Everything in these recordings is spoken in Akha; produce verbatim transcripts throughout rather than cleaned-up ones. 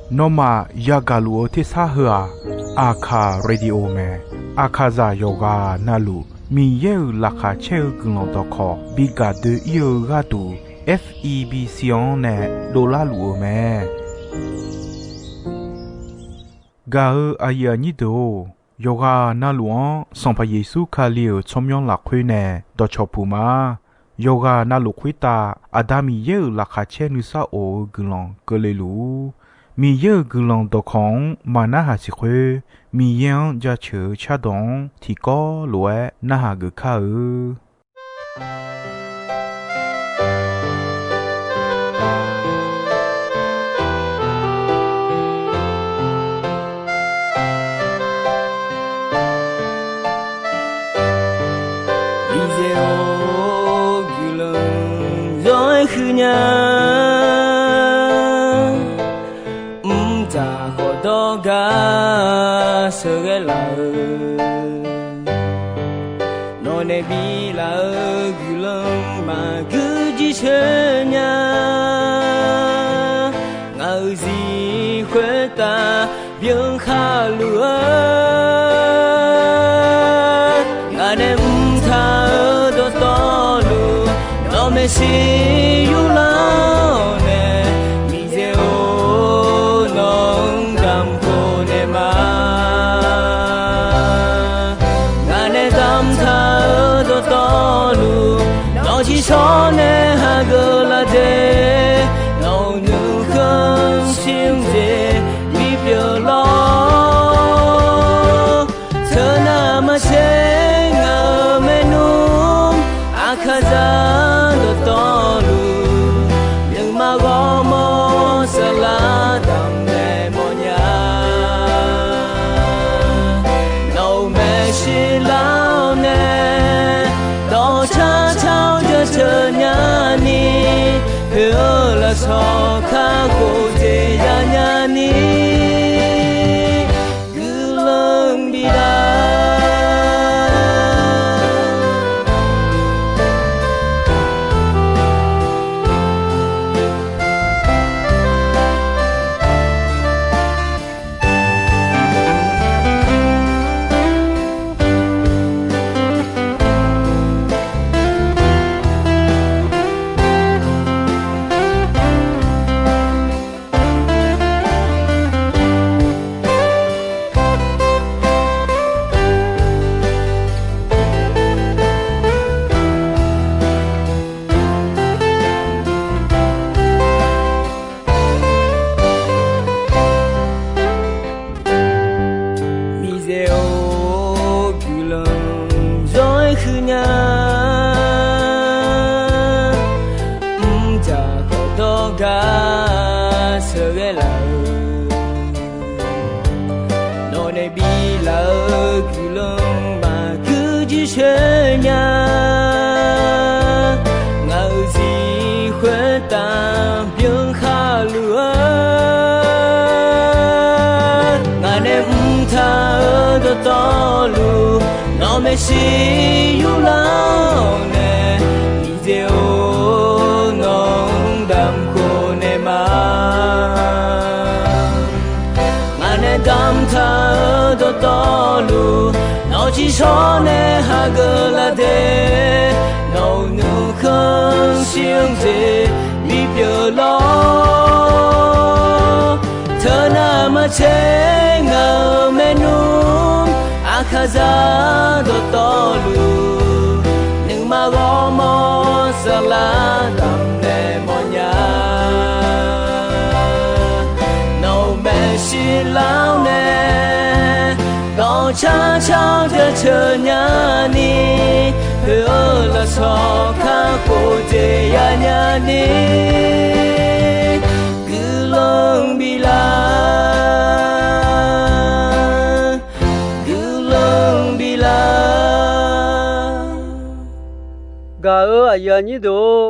Nawmaf yagaq luf-eu tersar heu-aq, Aqkaq Radio mae. Aqkaqzaq yawqghaq navluf Miqyaer-euq laqkhaq caer-eu guiqlanq dawqkawq bi gaq doe-ir-eu gharduq, F E B C-anr nae dovlar luf-eu mae. Gaq-eu aqyuif aqnyir deuq-or, yawqghaq navluf-anr Sanqpaq Yeqsur Kali-euq tsawrmyanr lafkhoer nae dawqcawq puq ma. Yawqghaq navluf khoertav Aqda Miqyaer-euq laqkhaq caer nuisar of-eu guiqlanq keuvle luf-ur. Miqyaer-euq guiqlanq dawqkawq-anr maqnarhaq siq khoer, Miqyaer-anr jaceuq-eu cardawq-anr tiqkawv lof-aer narhaq geuf kar-eu. Miqyaer-or, guiqlanq zawr-aer huiqnya. Mqtav khawf dawrgar sheuqghae laf-eu, nawq nae bilaf-eu guiqlanq maqgui jircoer nya. Ngaq-euq zir khoertav byan khar luf-eu, ngaq nae mqtav-eu dawqtawvluf, nawq maeqshi yurlar-awr nae, Miqyaer-or, nawq-anr damq khof naeq ma. Ngaq nae damqtaq-eu dawqtawvluf, nawq-eu tsiqshawr nae hageuf laf de, nawq-euq nuikhanr shir-eu jeq bipyeuf lawr. Teunav maqtser ngaq-euq maernmr, Aqkaqzaq dawqtawvluf, nuima ghawrmawr saflar damq naeq mawrnya. Nawq-euq maeqshi lar-awr nae, dawqcar car-awr jaceuq nyani, poeq-eu lafsawq kakhof jeq yanya ni, guiqlanq bif lar. Miqyaer-or, guiqlanq zawr-aer huiqnya. Mrjaq khawf dawrgar sheuqghae laf-eu, nawq nae biflaf-eu guiqlanq maqgui jircoer nya. Ngaq-euq zir khoertav byan khar luf-eu, ngaq nae mrtaq-eu dawqtawvluf, nawq maeqshi yurlar-awr nae, Miqyaer-or, nawq-anr damq khof naeq ma. Ngaq nae damqtaq-eu dawqtawvluf, nawq-eu tsiqshawr nae hageuf laf de, nawq-euq nuikhanr shir-eu jeq bipyeuf lawr. Teunav maqtser ngaq-euq maernmr, Aqkaqzaq dawqtawvluf, nuima ghawrmawr saflar damq naeq mawrnya. Nawq-euq maeqshi lar-awr nae, dawqcar car-awr jaceuq nyani, poeq-eu lafsawq kakhof jeq yanya ni, guiqlanq biflar, guiqlanq biflar. Gaq-eu aqyuif aqnyir deuq-or,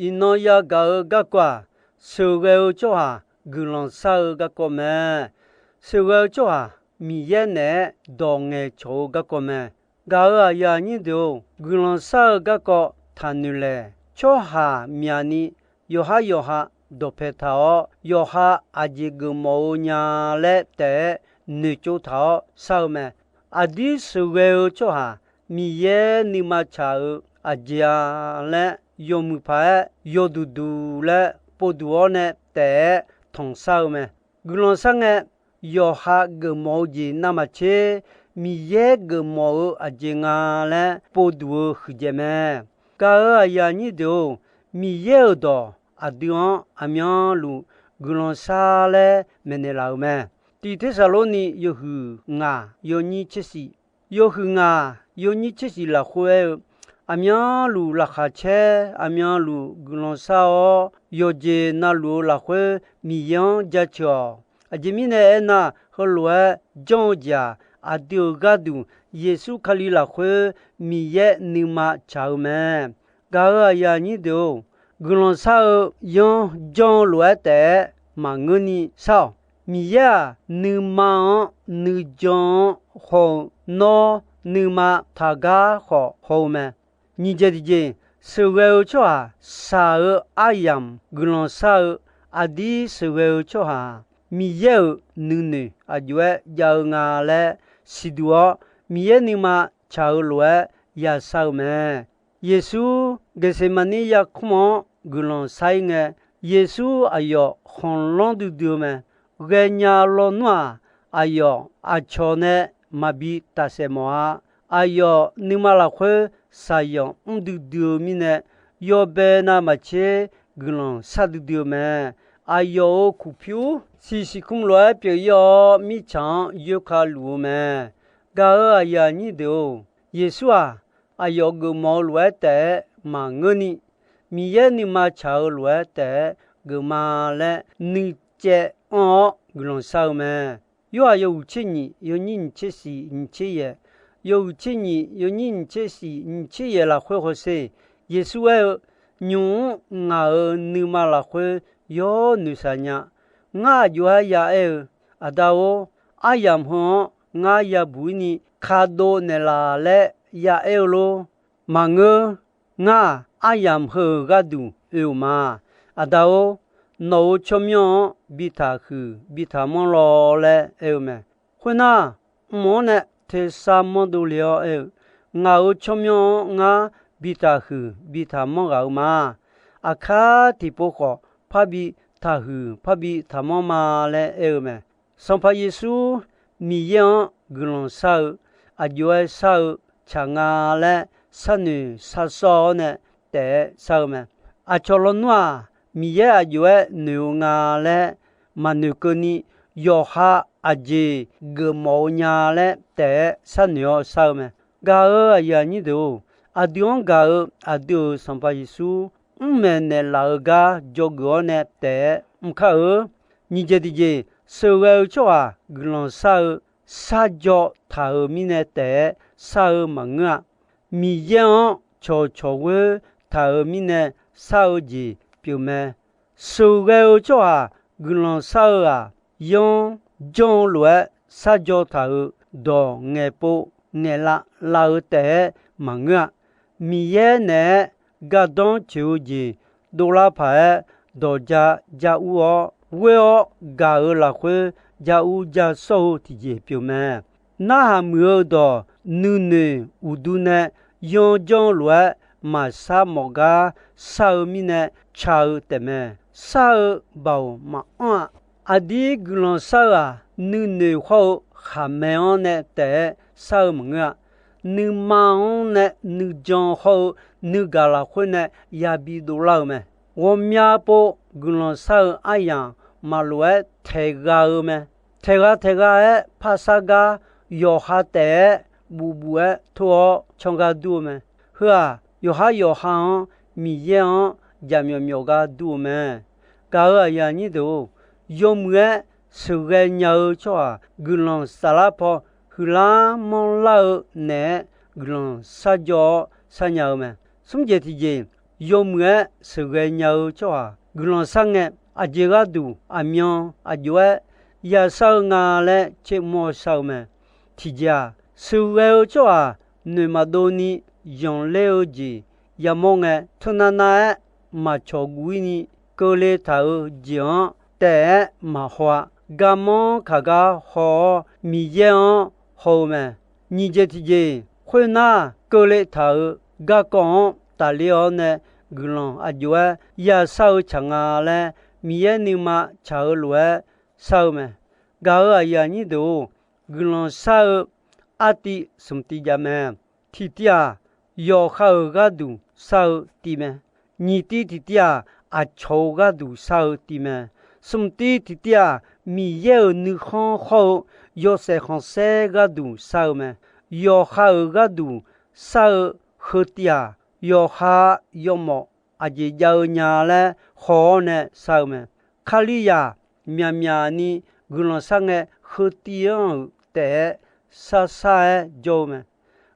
iqnan yagaq-eu garkawv-aq, sheuqghae-eu tsawrhaq guiqlanq shar-eu garkawv mae. Sheuqghae-eu tsawrhaq Miqyaer naeq-aer dawq ngaeqcawq-eu garkawv mae. Gaq-eu aqyuif aqnyir deuq-or, guiqlanq shar-eu garkawv taqnoeq laeq. Tsawrhaq myaqni yawqhar yawqha dawqpae taq-awr, yawqha aqjeq geufmawf-eu nya laer taef-aer noeqtsov taq-awr shar-eu mae. Aqdir sheuqghae-eu tsawrhaq Miqyaer nuima tsaq-euq aqjeq-a laer, yawmuiq paq-aer yawduq duq laer povduq-awr nae taef-aer tanqshar-eu mae. Guiqlanq sharngae, yawqha geufmawf-eu jeq navmaqtser, Miqyaer geufmawf-eu aqjeq nga laer povduq-eu huiqdzaeq mae. Gaq-euq aqyuif aqnyir deuq-or, Miqyaer-euq dawq aqdui-anr aqmyanluf guiqlanq shar laer maeqnaeq laf-euq mae. Tiq Tersaqlorni yawhuiq ngaq yawnyir tsershif, yawhuiq ngaq yawnyir tsershif lafkhoer aer-eu, aqmyanluf laqkhaq caer, aqmyanluf guiqlanq shar-awr, yawqjeq navluf-eu lafkhoer Miqyaer-anr jaceuq-awq. Aqjeq mirnae aernar, heulof-aer janr-eu jeq-aq, aqdui-euq gharduq Yeqsur Kali lafkhoer Miqyaer nuima tsaq-eu mae. Gaq-euq aqyuif aqnyir deuq-or, guiqlanq shar-eu yanr janr-eu lof-aer taef-aer maqngeurni shar-awq. Miqyaer-aq, nuima-anr nuijan-anr haw-eu, nawr nuima taqgar khawf haw-eu mae. Nyiq jeq tiqjeq, sheuqghae-eu tsawrhaq shaq-eu aryamq guiqlanq shar-eu, aqdir sheuqghae-eu tsawrhaq-aq, Miqyaer-euq nuinoeq aqjox-aer jav-eu nga laer siqduq-awr, Miqyaer nuima tsaq-eu lof-aer yashar-eu mae. Yeqsur Geqseqmaqnir yarkmr-anr guiqlanq shar-ir ngae, Yeqsur aqyawf khanqlanr duidui-eu mae. Ghaenya lawnmr-aq, aqyawf aqcawq nae maqbi tafsaef mawf-a. Aqyawf nuima lafkhoer shaqyanq mr duidui-eu mirnae, yawbae navmaqtser guiqlanq shar duidui-eu mae. Aqyawf-euq kuqpyur siqsiq kmr lof-aer pyeuf-ir-awr, mirtsaq-anr yoerka luf-eu mae. Gaq-euq aqyuif aqnyir deuq-or, Yeqsur-aq, aqyawf geufmawf-eu lof-aer taef-aer maqngeurni, Miqyaer nuima tsaq-eu lof-aer taef-aer geufma laer nuicaev anr-awr guiqlanq shar-eu mae. Yorhaq yawhuiq tser nyiq yawnyir nyiq tser shif nyiq tser yaeq, yawhuiq tser nyiq yawnyir nyiq tser shif nyiq tser yaeq lafkhoer hawsher, Yeqsur aer-eu, Nymq-mr ngaq-euq nuima lafkhoer yawr noeqshaq nya. Ngar aqjox-aer ya aer-eu, Aqda-or, aryamq heu-anr ngar yabuq-ir ni kadov naeqlaf laer ya aer-eu lor? Maqngeur. Ngar-aq, aryamq heu-euq gharduq oe-euq ma. Aqda-or, nawq-euq tsawrmyanr-anr bi taqhuiq bi taqmanr law laer aer-eu mae. Khoernar, mq-anr nae tersar manrdov le-awr aer-eu, Ngaq-euq tsawrmyanr-anr ngar bi taqhuiq bi taqmanr ghaq-eu ma. Aqkar tiqpov khawf parbi taqhuiq parbi taqmanr ma laer aer-eu mae. Sanqpaq Yeqsur Miqyaer-anr guiqlanq shar-eu, aqjox-aer shar-eu tsaq nga laer sharnoeq sharsawr-awr nae taef-aer shar-eu mae. Aqcawq lawnmr-aq, Miqyaer aqjox-aer noeq-eu nga laer maqnoeq keuvni, yawqha aqjeq geufmawf-eu nya laer taef-aer sharnoeq-awr shar-eu mae. Gaq-euq aqyuif aqnyir deuq-or, aqdui-anr gaq-eu aqdui-euq Sanqpaq Yeqsur mrmaeq naeqlaf-eu gar dzawgeuf-awr nae taef-aer mr kar-eu. Nyiq jeq tiqjeq, sheuqghae-eu tsawrhaq guiqlanq shar-eu, sharjawv taq-euq mirnae taef-aer shar-eu maqngeur-a. Miqyaer-anr cawqcawq ghoer taq-euq mirnae shar-eu jeq pyeuf mae. Sheuqghae-eu tsawrhaq guiqlanq shar-eu-aq, yanr janr-eu lof-aer sharjawv taq-euq dawq ngaeqpov ngaeqlav lav-eu taef-aer maqngeur-a. Miqyaer naeq-aer gardanr tsoeq-eu jeq dovlar paq-aer, dawq ja ja ur-awr ghoer-awr gaq-euq lafkhoer ja ur ja sawr-eu tiqjeq pyeuf mae. Narhaq muiq-eu dawq nuinoeq uqdu nae yanr janr-eu lof-aer maqshar mawf gar shar-eu mirnae ca-eu taefmae. Shar-eu baoq maqanr-a. Aqdir guiqlanq shar-eu-aq, nuinoeq hawr-eu khaqmae-anr nae taef-aer shar-eu maqngeur-a. Nuima-anr nae nuijan hawr-eu nuigaq lafkhoer nae yabi dovlar-eu mae. Ghawqmya pov guiqlanq shar-eu aryamq maqlof-aer taeqgha-eu mae. Taeqgha taeqgha-aer parshar gar yawqha taef-aer buf buf-aer tor-awr canr gar dur-eu mae. Heu-aq, yawqhar yawqha-anr Miqyaer-anr jaqmyawf myawf gar dur-eu mae. Gaq-euq aqyuif aqnyir deuq-or, yawmuiq-aer sheuqghae nya-eu tsawrhaq guiqlanq saflar paw huiqlar manrlar-eu naeq-aer guiqlanq sharjawr-awr sharnya-eu mae. Smr jeq tiqjeq, yawmuiq-aer sheuqghae nya-eu tsawrhaq guiqlanq shar ngae, aqjeq gharduq aqmyan aqjox-aer yashar-eu nga laer tsermr-awr shar-eu mae. Tiqjeq-aq, sheuqghae-eu tsawrhaq noeq maqdov ni zanqler-eu jeq yamawr ngae, teunav nav-aer maqcawq guv-ir ni keuvle taq-euq jeq-anr taef-aer maqhaw-a. Garmanr kaq gar haw-awr, Miqyaer-anr haw-eu mae. Nyiq jeq tiqjeq khoernar, keuvle taq-euq garkawv-anr tafler-awr nae guiqlanq aq jov-aer ya shar-eu tsaq nga laer, Miqyaer nuima tsaq-eu lof-aer shar-eu mae. Gaq-euq aqyuif aqnyir deuq-or, guiqlanq shar-eu artiv smq tiv jav mae. Tiqtiv-aq, yawqha-euq gharduq shar-eu tiv mae. Nyiq tiv tiqtiv-aq, aqcawq-euq gharduq shar-eu tiv mae. Smq tiv tiqtiv-aq, Miqyaer-euq nuikhanr hawr-eu yawshaef khanqsaer gharduq shar-eu mae. Yawqha-euq gharduq shar-eu heu tiv-aq, yawqha yawmawf aqjeq jav-eu nya laer haw-awr nae shar-eu mae. Kalizaq myaqmyaq ni guiqlanq shar ngae, heu tiv-anr-euq taef-aer shar shar-aer jawr-eu mae.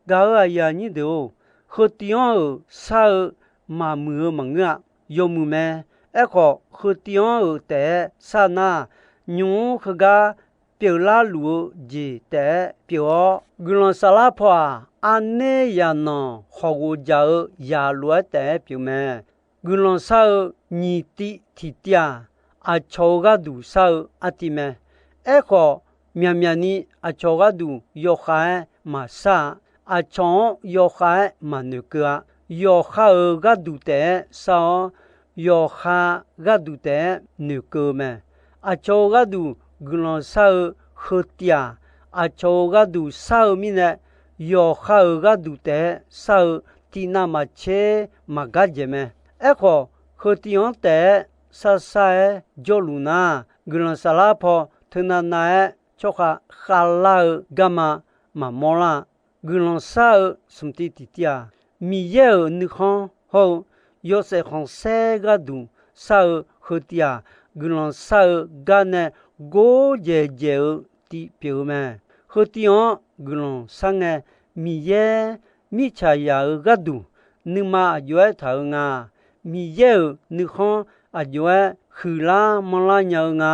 Gaq-euq aqyuif aqnyir deuq-or, heu tiv-anr-euq shar-eu maqmuiq-eu maqngeur-a. Yawmuiq mae. Aerkhawf, heu tiv-anr-euq taef-aer shar nar, nymq-mr heugar pyeuflar luf-eu jeq taef-aer pyeuf-awr, guiqlanq saflar paw-aq, arner yaqnanq khawqghof dzaq-eu yaq lof-aer taef-aer pyeuf mae. Guiqlanq shar-eu nyiq tiv tiqtiv-aq, aqcawq-euq gharduq shar-eu artiv mae. Aerkhawf, myaqmyaq ni aqcawq gharduq yawkhav-aer maqshar-a. Aqcawq-anr yawkhav-aer maqnoeqkeuv-a. Yawqha-euq gharduq taef-aer shar-awr, yawqha gharduq taef-aer noeqkeuv-eu mae. Aqcawq-euq gharduq guiqlanq shar-eu heu tiv-aq, aqcawq-euq gharduq shar-eu mirnae, yawqha-euq gharduq taef-aer shar-eu tiv navmaqtser maqgar dzaeq mae. Aerkhawf, heu tiv-anr taef-aer shar shar-aer jawrluf nar, guiqlanq saflar paw teunav nav-aer tsawrkhav khavlar-eu garma maqmawr lar-a. Guiqlanq shar-eu smq tiv tiqtiv-aq, Miqyaer-euq nuikhanr hawr-eu yawshaef khanqsaer gharduq shar-eu heu tiv-aq, guiqlanq shar-eu gar nae gordzaeq dzaeq-eu tiv pyeuf-eu mae. Heu tiv-anr guiqlanq shar ngae, Miqyaer mirtsaqzaq-euq gharduq nuima aq jov-aer taq-eu nga. Miqyaer-euq nuikhanr aq jov-aer huiqlar manrlar nya-eu nga.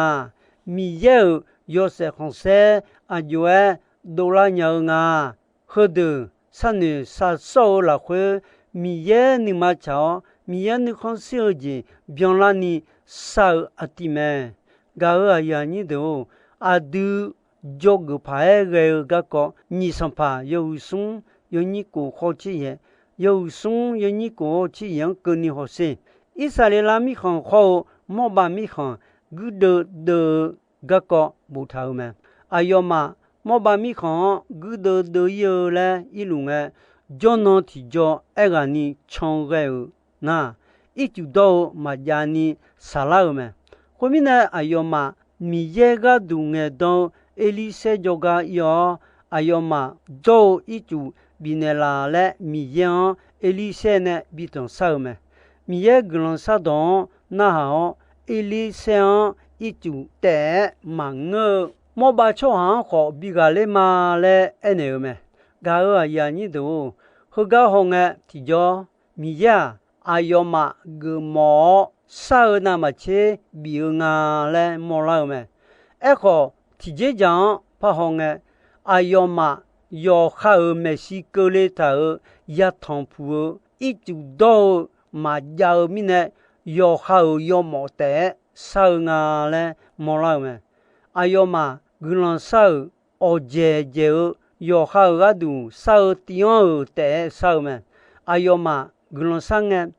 Miqyaer-euq yawshaef khanqsaer aq jov-aer dovlar nya-eu nga. Heudeuq sharnoeq shaqsawr-eu lafkhoer, Miqyaer nuima tsaq-awr, Miqyaer nuikhanr shir-eu jeq byanlarni shar-eu artiv mae. Gaq-euq aqyuif aqnyir deuq-or, aqdui dzawgeuf paq-aer ghae-eu garkawv, nyiq Sanqpaq yawhuiq smr yawnyir kof khawr tser yaeq, yawhuiq smr yawnyir kof khawr tser yaeq-anr keuvni hawsher. Irsaqleqlav mirkhanq khawr-eu Mawrbav mirkhanq guirdeuv deuv-eu garkawv boftaq-eu mae. Aqyawfmaf Mawrbav mirkhanq-anr guirdeuv deuv-ir-eu laer irluf ngae, jawrnan tiqjaw aerghaqni can ghae-euq nar, ircuf dawr-eu maqjavni saqlar-euq mae. Khoermirnae, aqyawfmaf Miqyaer gharduq ngaeqdan-eu Erlirsaer jawrgar ir-awr, aqyawfmaf dawr-eu ircuf bifnaeq laf laer Miqyaer-anr Erlirsaer nae bi tanqshar-euq mae. Miqyaer guiqlanq shardawq-anr narhaq-awr, Erlirsaer-anr ircuf taef-aer maqngeur-eu, Mawrbav tsawrhaq-anr khawf bi ghaqler ma laer aernaeq-eu mae. Gaq-euq aqyuif aqnyir deuq-or, heugar hawngae tiqjawr, Miqyaer-aq, aqyawfmaf geufmawf-awr shar-eu navmaqtser bif-eu nga laer mawrlar-eu mae. Aerkhawf, tiqjeqjaq-anr parhaw ngae, aqyawfmaf yawqha-euq maeqshi keuvle taq-euq yatanq puq-eu ircuf dawr-eu maqjav-eu mirnae, yawqha-euq yawmawf taef-aer shar-eu nga laer mawrlar-eu mae. Aqyawfmaf guiqlanq shar-euq awqdzaeq dzaeq-eu yawqha-euq gharduq shar-eu tiv-anr-euq taef-aer shar-eu mae. Aqyawfmaf guiqlanq shar ngae,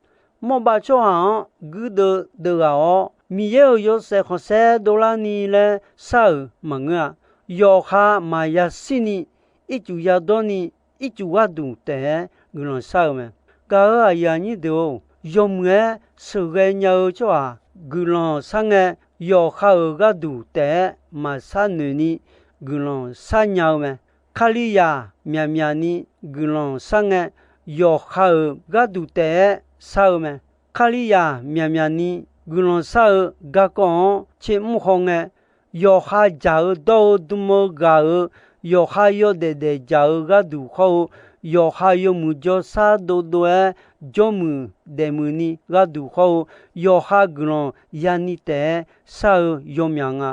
Mawrbav tsawrhaq-anr guirdeuv deuv ghaq-awr, Miqyaer-euq yawshaef khanqsaer dovlarni laer shar-euq maqngeur-a. Yawqha maqya shirni, ircuf yadawrni, ircuf gharduq taef-aer guiqlanq shar-eu mae. Gaq-euq aqyuif aqnyir deuq-or, yawmuiq-aer sheuqghae nya-eu tsawrhaq guiqlanq shar ngae, yawqha-euq gharduq taef-aer maqshar noeqni guiqlanq shar nya-eu mae. Kalizaq myaqmyaq ni guiqlanq shar ngae, yawqha-euq gharduq taef-aer shar-eu mae. Kalizaq myaqmyaq ni guiqlanq shar-eu garkawv-anr tsermr haw ngae, yawqha dzaq-eu dawr-eu dm-eu ghaq-euq, yawqha yawdaef daef dzaq-eu gharduq hawr-eu, yawqha yawmuiq jawrshar dovdov-aer jawrmuiq daefmuiq ni gharduq hawr-eu, yawqha guiqlanq yani taef-aer shar-eu yawmyaq nga.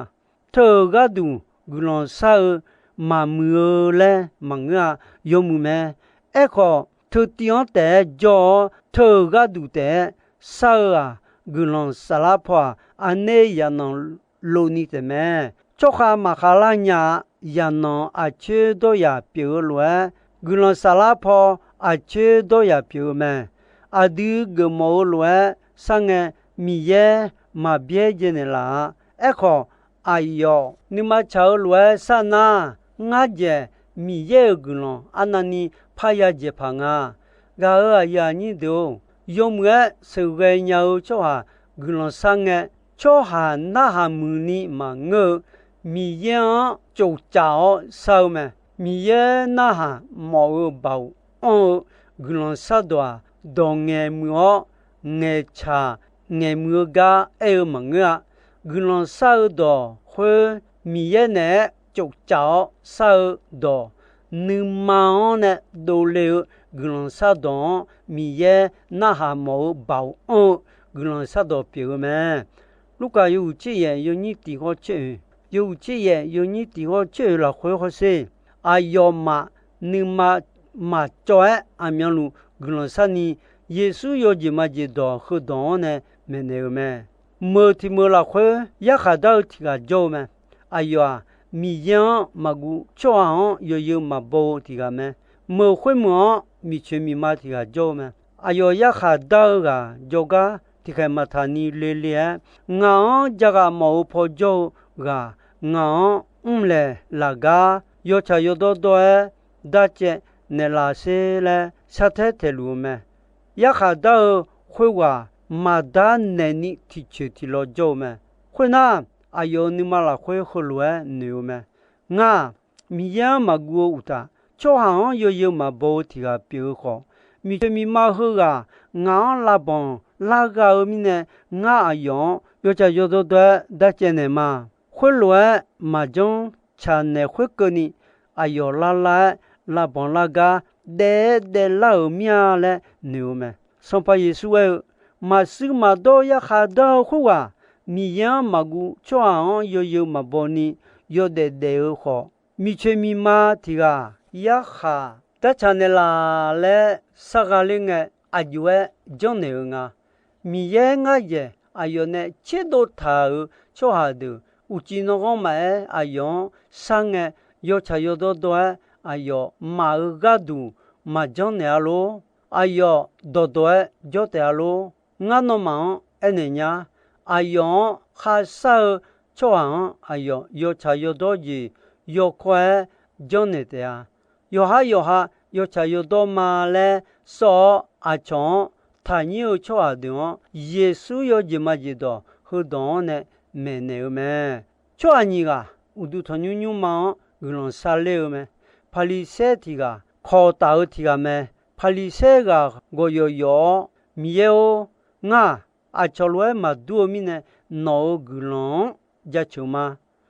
Teu-euq gharduq guiqlanq shar-eu maqmuiq-eu laer maqngeur-a. Yawmuiq mae. Aerkhawf, teutiv-anr taef-aer jawr-awr, teu-euq gharduq taef-aer shar-eu-aq, guiqlanq saflar paw-aq, aqner yaqnanq lov ni taef mae. Tsawrkhav maqkhav lar nya-a. Yaqnanq aqcoer dawryaq pyeuf-eu lof-aer, guiqlanq saflar paw aqcoer dawryaq pyeuf-eu mae. Aqdui geufmawf-eu lof-aer sharngae, Miqyaer maqbyaer jaev naeqlaf-a. Aerkhawf, aqyawf nuima tsaq-eu lof-aer sharnar, ngar dzaeq Miqyaer-euq guiqlanq arnavni parya dzaeqpaq nga. Ghaq-euq aqyuif aqnyir deuq-or, yawmuiq-aer sheuqghae nya-eu tsawrhaq guiqlanq sharngae, tsawrhaq narhaq muiqni maqngeur-eu, Miqyaer-anr tsofcaf-awr shar-eu mae. Miqyaer narhaq mawf-eu baoq anr-eu guiqlanq shardawq-aq, dawq ngaeq muiq-awr, ngaeqcaq ngaeq muiq-eu gar aer-eu maqngeur-a. Guiqlanq shar-eu dawq khoer, Miqyaer naeq-aer tsofcaf-awr shar-eu dawq, nuima-anr nae dovle-eu guiqlanq shardawq-anr, Miqyaer narhaq mawf-eu baoq anr-eu guiqlanq shardawq pyeuf-eu mae. Lurkaf yawhuiq tser yaef yawnyir tiq hawr tser oeq, yawhuiq tser yaef yawnyir tiq hawr tser oeq lafkhoer hawsher, aqyawfmaf nuima maqcawv-aer aqmyanluf guiqlanq sharni, Yeqsur yawjeq majeq dawq heudawq-anr nae maeqnaeq-eu mae. Meuq tiq meuq lafkhoer yarkhaq dar-eu tiq ghaq jawr-eu mae. Aqyawf-aq, Miqyaer-anr maqguv tsawrhaq-anr yawzeu maqbaw-eu tiq ghaq mae. Meuq khoermeuq-anr miqcoeq miqma tiq ghaq jawr-eu mae. Aqyawf yarkhaq dar-eu ghaq jawrgar tiqkhaeq maqtaq ni le le-aer, ngaq-anr jaghaq mawf-eu paw jawr-eu ghaq ngaq-anr mrlaeq laf gar yawtsaq yawdawr dawr-aer darcaev naeqlaf sher laer shartaer taeq luf-eu mae. Yarkhaq dar-eu khoerghaq maqdar naeqni tiqcoeq tiqlaw jawr-eu mae. Khoernar, aqyawf-euq nuima lafkhoer heulof-aer noeq-eu mae. Ngar-aq, Miqyaer-anr maqguv-eu uqtaf, tsawrhaq-anr yawzeu maqbaw-eu tiq ghaq pyeuf-eu khawf, miqcoeq miqma heughaq ngaq-anr lavbanq lar gha-eu mirnae, ngar aqyawf-anr yawtsaq yawdawr dawr-aer darcaev naeq ma. Khoerlof-aer maqjanr tsaq naeq khoerkeuvni, aqyawf lar lar-aer lavbanq lar gar daef-aer daeflar-euq mir-a laer noeq-eu mae. Sanqpaq Yeqsur aer-eu, maqshuir maqdawr yarkhaq dar-eu khoerghaq, Miqyaer-anr maqguv tsawrhaq-anr yawzeu maqbaw ni yawdaef daef-eu khawf, miqcoeq miqma tiq ghaq yarkhaq dartsaq naeqlaf laer sar gha ler ngae, aqjox-aer janrnaeq-eu nga. Miqyaer ngar dzaeq aqyawf nae tserdov taq-euq tsawrhaq deuq uqcif nanghanr maqaer aqyawf-anr shar ngae, yawtsaq yawdawr dawr-aer aqyawf maf-eu gharduq maqjanr naeq-a lor. Aqyawf dawqdawq-aer jawr taef-a lor. Ngar nawmaf-anr aernaeq nya, aqyawf-anr kharshar-eu tsawrhaq-anr aqyawf yawtsaq yawdawr jeq yawkawr-aer janrnaeq taef-a. Yawqhar yawqha yawtsaq yawdawr ma laer sawr-awr, aqcawq-anr taqnyir-eu tsawrhaq deuq-anr Yeqsur yawjeq majeq dawq heudawq-anr nae maeqnaeq-eu mae. Tsawrhaq nyiq ghaq uqduq tanqnymr nymrma-anr guiqlanq sharler-eu mae. Paqliqsaer tiq ghaq, kawq taf-eu tiq ghaq mae. Paqliqsaer ghaq gawqyawf yawf-awr, Miqyaer-or, ngar-aq, aqcawq lof-aer maqdur-eu mirnae, nawq-euq guiqlanq-anr jaceuq ma.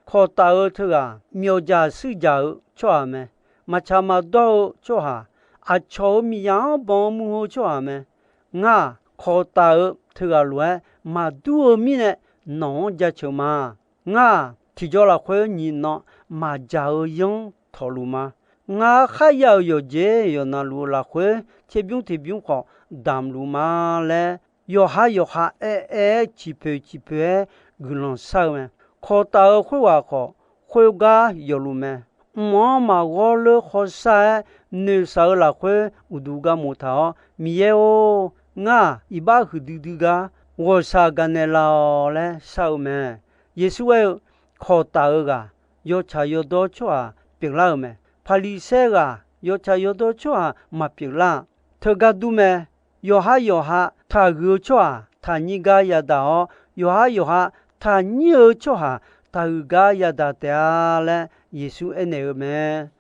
Kawq taf-eu teughaq myawqjaq shuirjaq-eu tsawrhaq mae. Maqtsaq maqdawr-eu tsawrhaq, aqcawq-euq miqyaq-anr banq mur-eu tsawrhaq mae. Ngar-aq, kawq taf-eu teughaq lof-aer maqdur-eu mirnae, nawq-anr jaceuq ma. Ngar-aq, tiqjawr lafkhoer nyiq nan maqjaq-eu yanr tawqluf ma. Ngar kharya-euq yawqjeq yawqnavluf-eu lafkhoer terbymr terbymr khawf damq luf ma laer, yawqha yawqha aer aer-aer ciqpoeq ciqpoeq-aer guiqlanq shar-eu mae. Kawq taf-eu khoerghaq khawf, khoergar yawfluf mae. Mq-anr maqghawr ler khawshar-aer noeqshaq-eu lafkhoer uqduq gar moftaq-awr, Miqyaer-or, ngar-aq, iqbax huiqdui dui gar ghawqshaq gaqnaeq laf-awq laer shar-eu mae. Yeqsur aer-eu, kawq taf-eu ghaq yawtsaq yawdawr tsawrhaq pyeuflar-euq mae. Paqliqsaer ghaq yawtsaq yawdawr tsawrhaq maqpyeuflar. Teugar dur mae. Yawqhar yawqha taqhuiq-eu tsawrhaq taqnyir gar yadaq-awr, yawqhar yawqha taqnyir-eu tsawrhaq taqhuiq gar yadaq taef-a laer Yeqsur aernaeq-eu mae.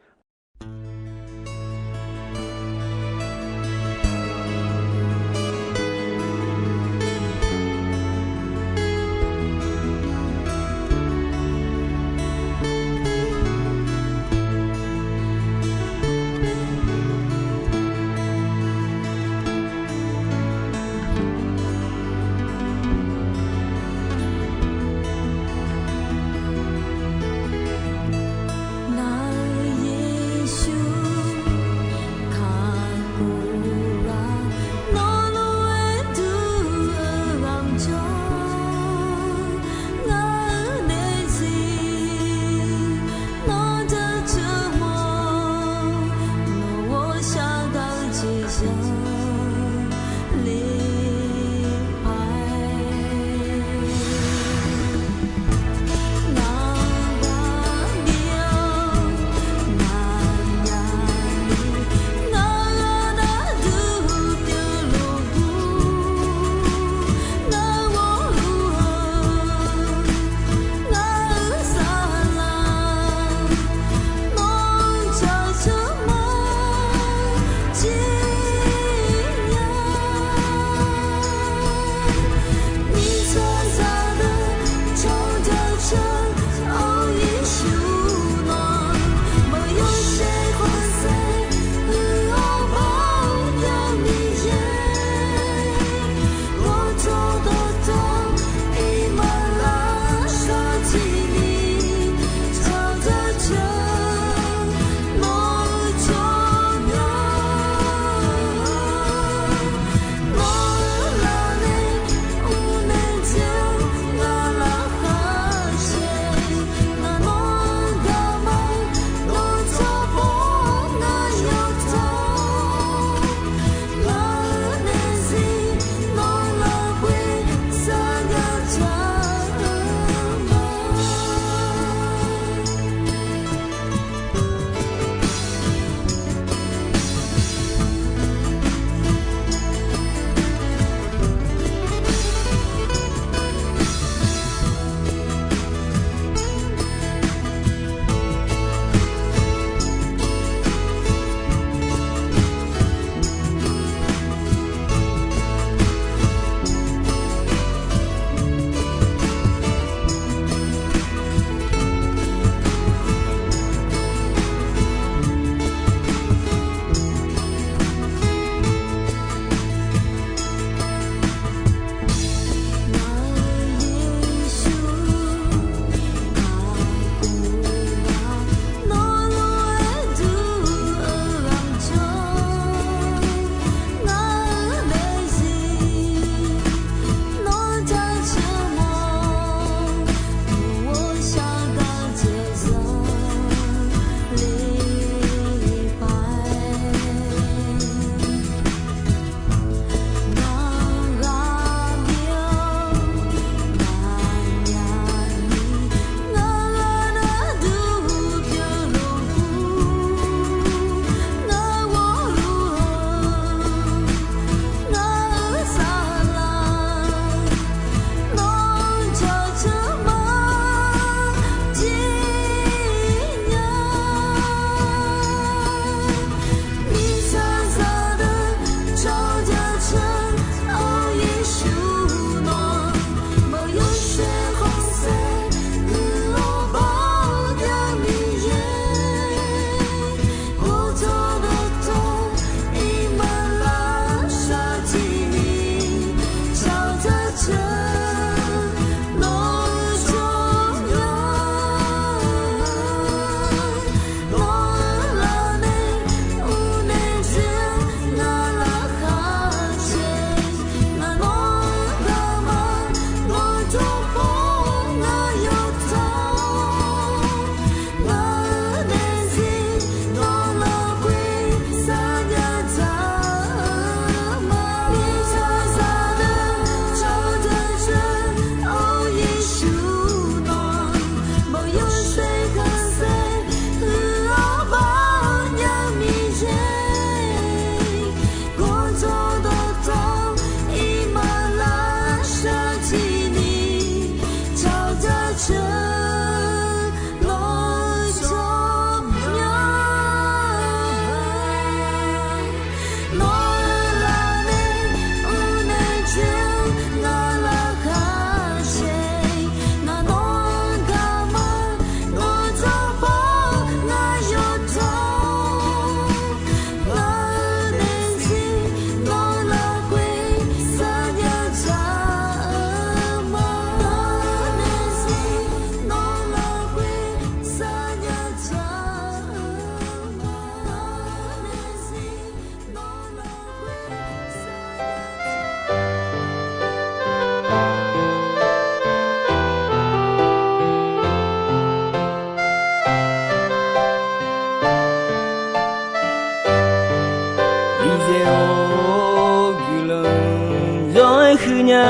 nya.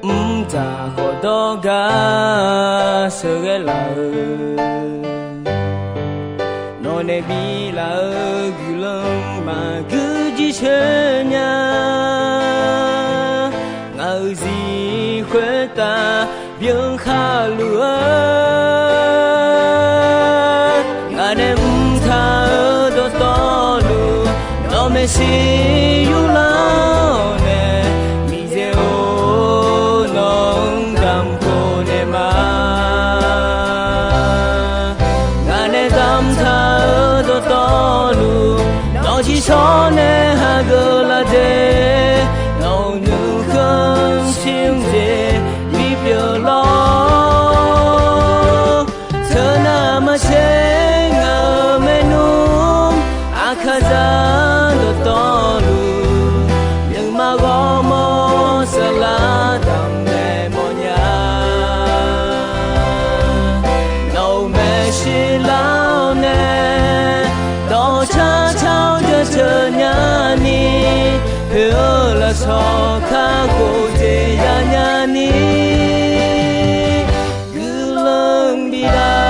Mqdzaq khawf dawr gar sheuqghae laf-eu, nawq nae biflaf-eu guiqlanq maqgui jircoer nya. Ngaq-euq zif khoertav byan khaluf-eu, ngaq nae mqtaq-eu dawqtawvluf, nawq maeqshi yurlar-awr nae, miqdzaeq-or, nawq-anr damq khofnaeq ma. Ngaq nae damqtaq-eu dawqtawvluf, nawq tsiqshawr nae hageuf laf dzae, nawq-euq nuikhanr shir-anr jeq bipyeuf lawr. Teunav maqtser ngaq-euq maernmr, aqkaqzaq dawqtawvluf, nuima ghawrmawr saflar damqnaeq mawrnya. Nawq-euq maeqshi lar-awr nae, dawqcar car-awr jaceuq nyani, poeq-eu lafsawq kakhof jeq yanya ni, guiqlanq biflaf.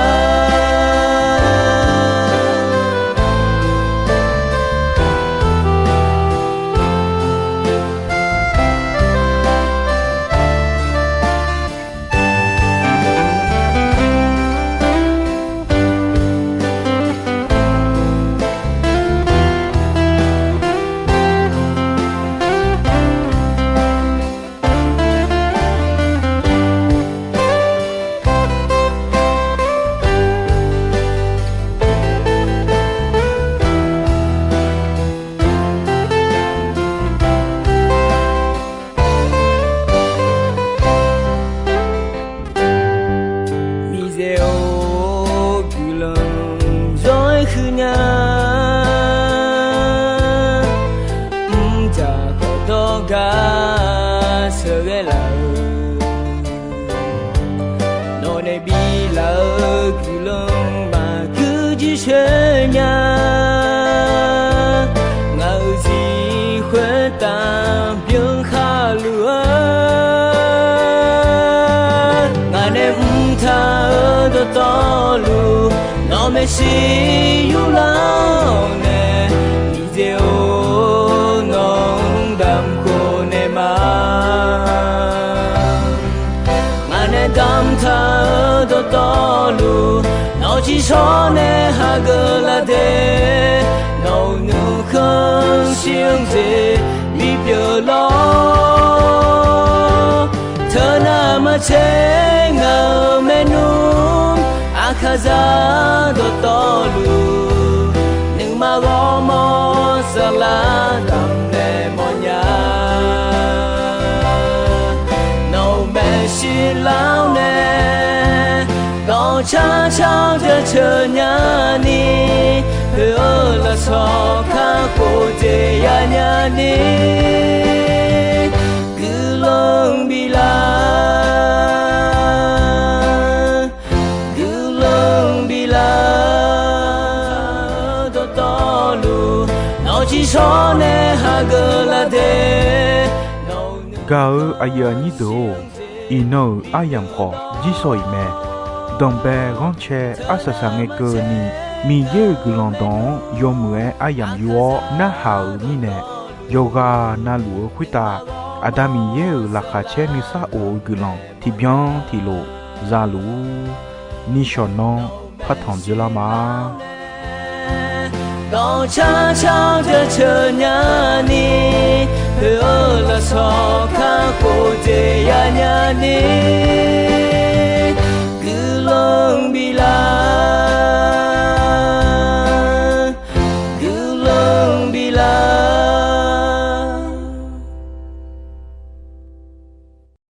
Miqyaer-or, guiqlanq zawr-aer huiqnya. Mrdzaq khawf dawr gar sheuqghae laf-eu, nawqnae biflaf-eu guiqlanq maqgui jircoer nya. Ngaq-euq zif khoertav byan khaluf-eu, ngaq nae mrtaq-eu dawqtawvluf, nawq maeqshi yurlar-awr nae, Miqyaer-or, nawq-anr damq khofnaeq ma. Ngaq nae damqtaq-eu dawqtawvluf, nawq tsiqshawr nae hageuf laf de. Nawq-euq nuikhanr shir-anr jeq bipyeuf lawr. Teunav maqtser ngaq-euq maernmr, aqkaqzaq dawqtawvluf, nuima ghawrmawr saflar damqnaeq mawrnya. Nawq-euq maeqshi lar-awr nae, dawqcar car-awr jaceuq nyani, poeq-eu lafsawq kakhof jeq yanya ni, guiqlanq biflaf. Guiqlanq biflaf. Dawqtawvluf, nawq tsiqshawr nae hageuf laf de. Gaq-eu aqyuif aqnyir deuq-or, iqnan-euq aryamq khawf jirsawq iq mae. Danqbae ghanrcae arsaq saq ngae keuvni, Miqyaer-euq guiqlanq dawq-anr yawmuiq-aer aryamq yur-awr narhaq-euq mirnae, yawqghaq navluf-eu khoertav Aqda Miqyaer-euq laqkhaq caer nuisar of-eu guiqlanq tiqbyan tiqlof za luf-ur. Nishawq nanr partanq dzoerlar ma. Dawqcar car-awr jaceuq nyani, poeq-eu lafsawq kakhof jeq yanya ni, guiq